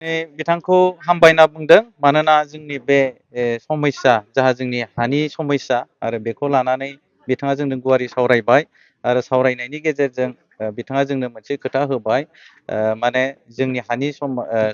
बिथांखौ हामबायना बुंदों मानोना जोंनि बे समस्या जाहा जोंनि हानि समस्या आरो बेखौ लानानै बिथाङा जोंनो गुवारै सावरायबाय आरो सावरायनायनि गेजेरजों बिथाङा जोंनो मोनसे खोथा होबाय माने जोंनि हानि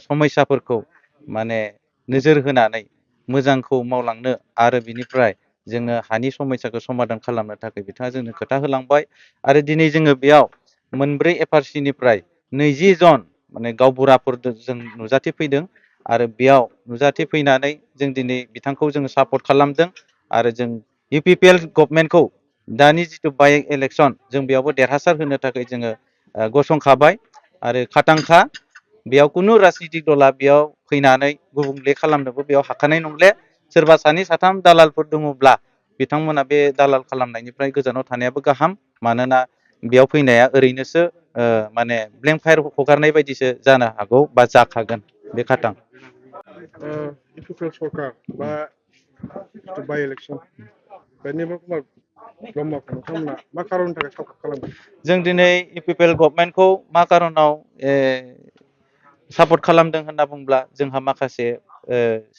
समस्याफोरखौ माने नोजोर होनानै मोजांखौ मावलांनो आरो बिनिफ्राय जोङो हानि समस्याखौ समाधान खालामनो थाखाय बिथाङा जोंनो खोथा होलांबाय आरो दिनै जोङो बेयाव मोनब्रै एफआरसिनिफ्राय 20 जन माने गावबुराफोर जों नुजाथि फैदों आरो बेयाव नुजाथि फैनानै जों दिनै बिथांखौ जोङो सापर्ट खालामदों आरो जों इउपिपिएल गभर्नमेन्टखौ दानि जिथु बाइ इलेक्सन जों बेयावबो देरहासार होनो थाखाय जोङो गसंखाबाय आरो खाथांखा बेयाव खुनु राजनितिक दला बेयाव फैनानै गुबुंले खालामनोबो बेयाव हाखानाय नंले सोरबा सानै साथाम दालालफोर दङब्ला बिथांमोना बे दालाल खालामनायनिफ्राय गोजानाव थानायाबो गाहाम मानोना बेयाव फैनाया ओरैनोसो माने ब्लेंक फायार हगारनाय बायदिसो जानो हागौ बा जाखागोन बे खाथां इउपिपिएल सरकार बा बाइ इलेक्सन बेनिबो ब्रह्मखौ नोंथांमोना मा खारननि थाखाय सापर्ट खालामदों? जों दिनै इउपिपिएल गभर्नमेन्टखौ मा खारनाव सापर्ट खालामदों होनना बुंब्ला जोंहा माखासे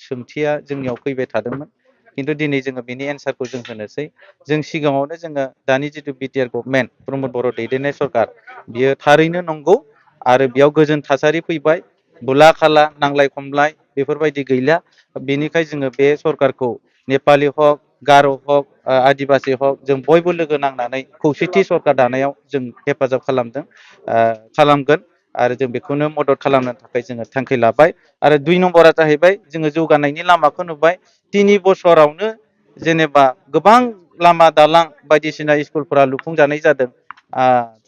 सोंथिया जोंनियाव फैबाय थादोंमोन खिन्थु दिनै जोङो बेनि एन्सारखौ जों होनोसै जों सिगाङावनो जोङो दानि जिथु बिटिआर गभर्नमेन्ट प्रमद बर' दैदेननाय सरकार बियो थारैनो नंगौ आरो बेयाव गोजोन थासारि फैबाय बुला खाला नांलाय खमलाय बेफोरबायदि गैला बेनिखाय जोङो बे सरकारखौ नेपालि हक गार' हक आदिबासि हक जों बयबो लोगो नांनानै खौसेथि सरकार दानायाव जों हेफाजाब खालामगोन आरो जों बेखौनो मदद खालामनो थाखाय जोङो थांखि लाबाय आरो 2 नम्बरा जाहैबाय जोङो जौगानायनि लामाखौ नुबाय 3 बोसोरावनो जेनेबा गोबां लामा दालां बायदिसिना स्कुलफोरा लुफुंजानाय जादों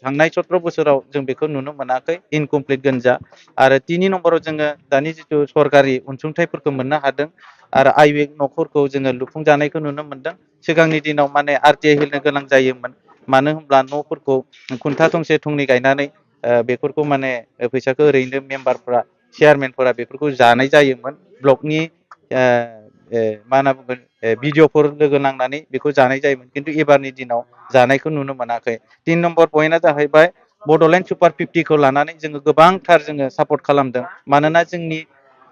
थांनाय 17 बोसोराव जों बेखौ नुनो मोनाखै इनकमप्लिट गोनजा आरो 3 नम्बराव जोङो दानि जिथु सरकारि अनसुंथाइफोरखौ मोननो हादों आरो आइवेक न'फोरखौ जोङो लुफुंजानायखौ नुनो मोनदों सिगांनि दिनाव माने आरटिआइ होनो गोनां जायोमोन मानो होनब्ला न'फोरखौ खुन्था थंसे थंनै गायनानै बेफोरखौ माने फैसाखौ ओरैनो मेम्बारफोरा चेयारमेनफोरा बेफोरखौ जानाय जायोमोन ब्लकनि मा होनना बुंगोन भिडिअफोर लोगो नांनानै बेखौ जानाय जायोमोन खिन्थु एबारनि दिनाव जानायखौ नुनो मोनाखै 3 नम्बर पइन्टआ जाहैबाय बड'लेण्ड सुपार 50खौ लानानै जोङो गोबांथार जोङो सापर्ट खालामदों मानोना जोंनि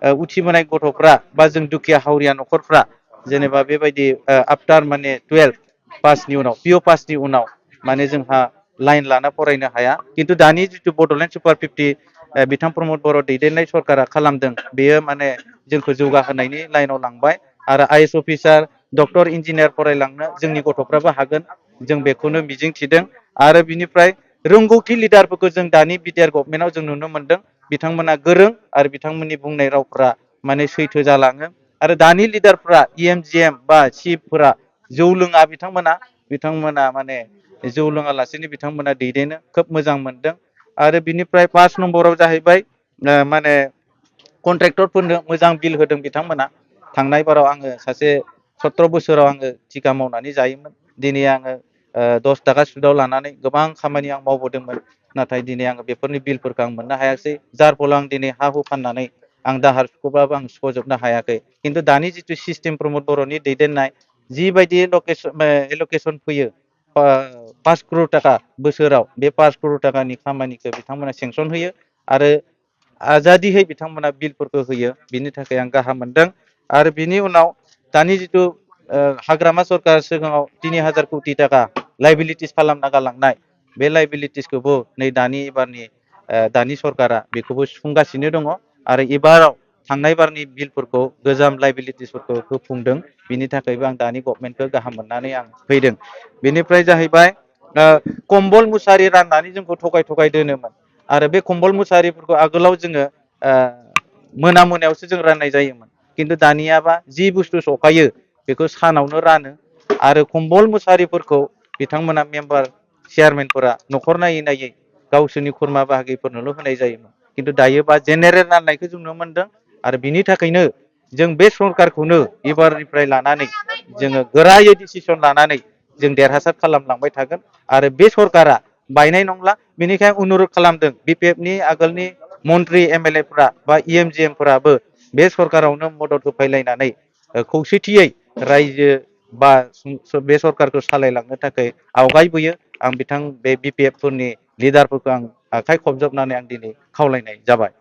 उथिबोनाय गथ'फ्रा बा जों दुखिया हावरिया न'खरफ्रा जेनेबा बेबायदि आफ्टार माने 12 पासनि उनाव पिअ पासनि उनाव माने जोंहा लाइन लाना फरायनो हाया खिन्थु दानि जिथु बड'लेण्ड सुपार 50 बिथां प्रमद बर' दैदेननाय सरकारा खालामदों बेयो माने जोंखौ जौगाहोनायनि लाइनाव लांबाय आरो आइएस अफिसार डक्टर इन्जिनियार फरायलांनो जोंनि गथ'फ्राबो हागोन जों बेखौनो मिजिं थिदों आरो बिनिफ्राय रोंगौथि लिडारफोरखौ जों दानि बिटिआर गभर्नमेन्टआव जों नुनो मोनदों बिथांमोना गोरों आरो बिथांमोननि बुंनाय रावफ्रा माने सैथो जालाङो आरो दानि लिडारफ्रा इएमजिएम बा चिफफोरा जौ लोङा बिथांमोना माने जौ लोङालासेनो बिथांमोना दैदेनो खोब मोजां मोनदों आरो बिनिफ्राय 5 नम्बराव जाहैबाय माने कन्ट्रेक्टरफोरनो मोजां बिल होदों बिथांमोना थांनाय बाराव आङो सासे 17 बोसोराव आङो थिका मावनानै जायोमोन दिनै आङो 10 थाखा सुदाव लानानै गोबां खामानि आं मावबोदोंमोन नाथाय दिनै आङो बेफोरनि बिलफोरखौ आं मोननो हायाखै जार फलाव आं दिनै हा हु फाननानै आं दाहार सुख'बाबो आं सुख'जोबनो हायाखै खिन्थु दानि जिथु सिस्टेम प्रमद बर'नि दैदेननाय जिबायदि एलकेसन फैयो 5 करोड़ थाखा बोसोराव बे 5 करोड़ थाखानि खामानिखौ बिथांमोना सेंसन होयो आरो आजादिहै बिथांमोना बिलफोरखौ होयो बिनि थाखाय आं गाहाम मोनदों आरो बिनि उनाव दानि जिथु हाग्रामा सरकार सिगाङाव 3000 कोटि थाखा लाइबिलिटिस खालामना गालांनाय बे लाइबिलिटिसखौबो नै दानि सरकारा बेखौबो सुफुंगासिनो दङ आरो एबाराव थांनाय बारनि बिलफोरखौ गोजाम लाइबिलिटिसफोरखौ होफुंदों बिनि थाखायबो आं दानि गभर्नमेन्टखौ गाहाम मोननानै आं फैदों बेनिफ्राय जाहैबाय कम्बल मुसारि राननानै जोंखौ थगाय दोनोमोन आरो बे कम्बल मुसारिफोरखौ आगोलाव जोङो मोनायावसो जों राननाय जायोमोन खिन्थु दानियाबा जि बुस्थु सफायो बेखौ सानावनो रानो आरो कम्बल मुसारिफोरखौ बिथांमोना मेम्बार चेयारमेनफोरा न'खर नायै गावसोरनि खुरमा बाहागिफोरनोल' होनाय जायोमोन खिन्थु दायोबा जेनेरेल राननायखौ जों नुनो मोनदों आरो बिनि थाखायनो जों बे सरकारखौनो एबारनिफ्राय लानानै जोङो गोरायै डिसिसन लानानै जों देरहासार खालामलांबाय थागोन आरो बे सरकारा बायनाय नंला बेनिखायनो अनुरद खालामदों बिपिएफनि आगोलनि मन्त्रि एमएलएफ्रा बा इएमजिएमफोराबो बे सरकारावनो मदद होफैलायनानै खौसेथियै रायजो बा बे सरकारखौ सालायलांनो थाखाय आवगायबोयो आं बे बिपिएफफोरनि लिडारफोरखौ आं आखाइ खबजबनानै आं दिनै खावलायनाय जाबाय